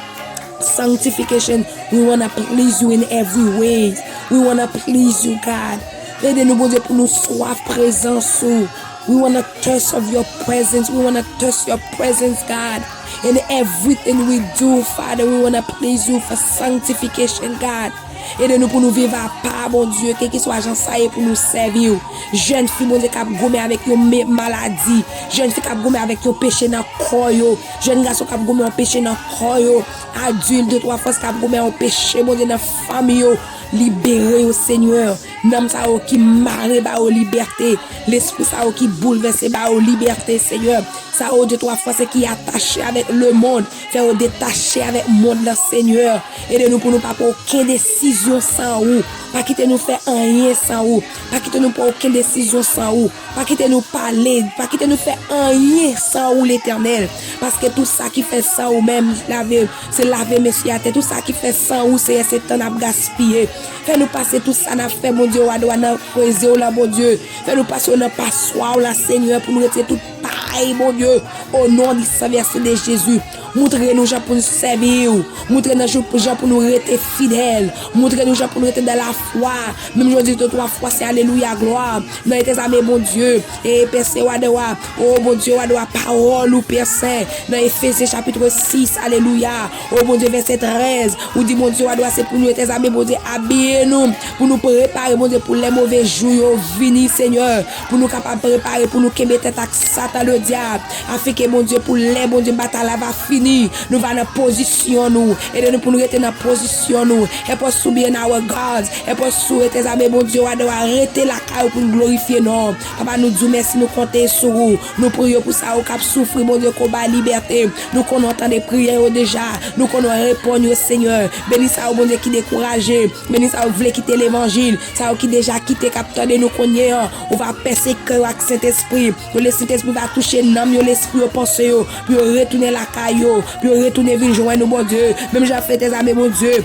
sanctification. We wanna please you in every way. We wanna please you, God. Ede nou, Bondye, pou nou swaf prezans ou. We wanna thirst of your presence. We wanna thirst your presence, God. In everything we do, Father, we wanna please you for sanctification, God. Ede nou pou nou viv apa, Bondye, kèlkeswa jan sa ye pou nou sèvi w. Jèn fi, Bondye, k ap goumen avèk yon me-, maladi. Jèn fi k ap goumen avèk yon peche nan kò yo. Jèn gason k ap goumen yon peche nan kò yo. Adilt, de twa fòs k ap goumen yon peche, Bondye, nan fanmi yo. Libere yo, Senyè. Nanm sa yo ki mare, ba yo libète. Lespri sa yo ki boulvèse, ba yo libète, Senyè. Sa yo, de twa fòs ki atache avèk lemonn, fè yo detache avèk mond lan, Senyè. Ede nou pou nou pa pran okenn desizyon san ou. Pa kite nou fè anyen san ou. Pa kite nou pran okenn desizyon san ou. Pa kite nou pale, pa kite nou fè anyen san ou, Letènèl. Paske tout sa ki fèt san ou menm, lave, se lave mesye atè. Tout sa ki fèt san ou, Senyè, se tan n ap gaspiye. Fè nou pase tout sa n ap fè, Bondye, wadwa nan prezans w la, Bondye. Fè nou pase yo nan paswa w la, Senyè, pou nou retire tout pay, Bondye. O non di san vèse de Jezi. Montre nou jan pou nou sèvi w. Montre nou jan pou nou rete fidèl. Montre nou jan pou nou rete nan lafwa. Menm jan w di, de twa fwa, se alelouya, glwa. Nan Letènèl dèzame, Bondye. E Pè Sen, wadwa. O Bondye, wadwa, pawòl ou, Pè Sen. Nan Efezyen chapit sis, alelouya. O Bondye, vèsè trèz. Ou di, Bondye, wadwa, se pou nou, Letènèl dèzame, Bondye, abiye nou. Pou nou prepare, Bondye, pou lè move jou yo vini, Senyè. Pou nou kapab prepare, pou nou kenbe tèt ak Satan, ledyab. Afin ke, Bondye, pou lè, Bondye, batay la va fini, nou va nan pozisyon nou. Ede nou pou nou rete nan pozisyon nou. Help us to be in our guards. Help us to, Letènèl dèzame, Bondye, wadwa, rete lakay ou pou nou glorifye non. Papa, nou di w mèsi, nou konte sou ou. Nou priye pou sa yo k ap soufri, Bondye, ke w bay libète. Nou konnen w tande priyè yo deja. Nou konnen w reponn yo, Senyè. Beni sa yo, Bondye, ki dekouraje. Beni sa yo k vle kite levanjil. Sa yo ki deja kite, k ap tande nou kounye an. Ou va pèse kè yo ak Sentespri. Pou Sentespri va touche nanm yo, lespri yo, panse yo. Pou yo retounen lakay yo. Pou yo retounen vin jwenn ou, Bondye. Menm jan w fè Letènèl dèzame, Bondye.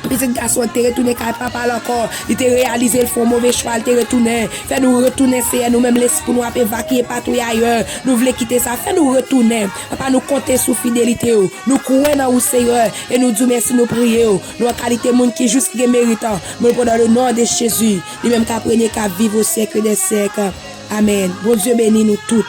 Pitit gason an te retounen kay papa l ankò. Li te reyalize l fè yon move chwa, li te retounen. Fè nou retounen, Senyè, nou menm lespri nou ap evakye patouye ayè. Nou vle kite sa, fè nou retounen. Papa, nou konte sou fidelite w. Nou kwè nan ou, Senyè, e nou di w mèsi, nou priye w. Nou an kalite moun ki jis, ki gen merit an. Nou priye w dans le nom de Jésus. Li menm k ap renye, k ap viv au siècle des siècles. Amèn. Bondye beni nou tout.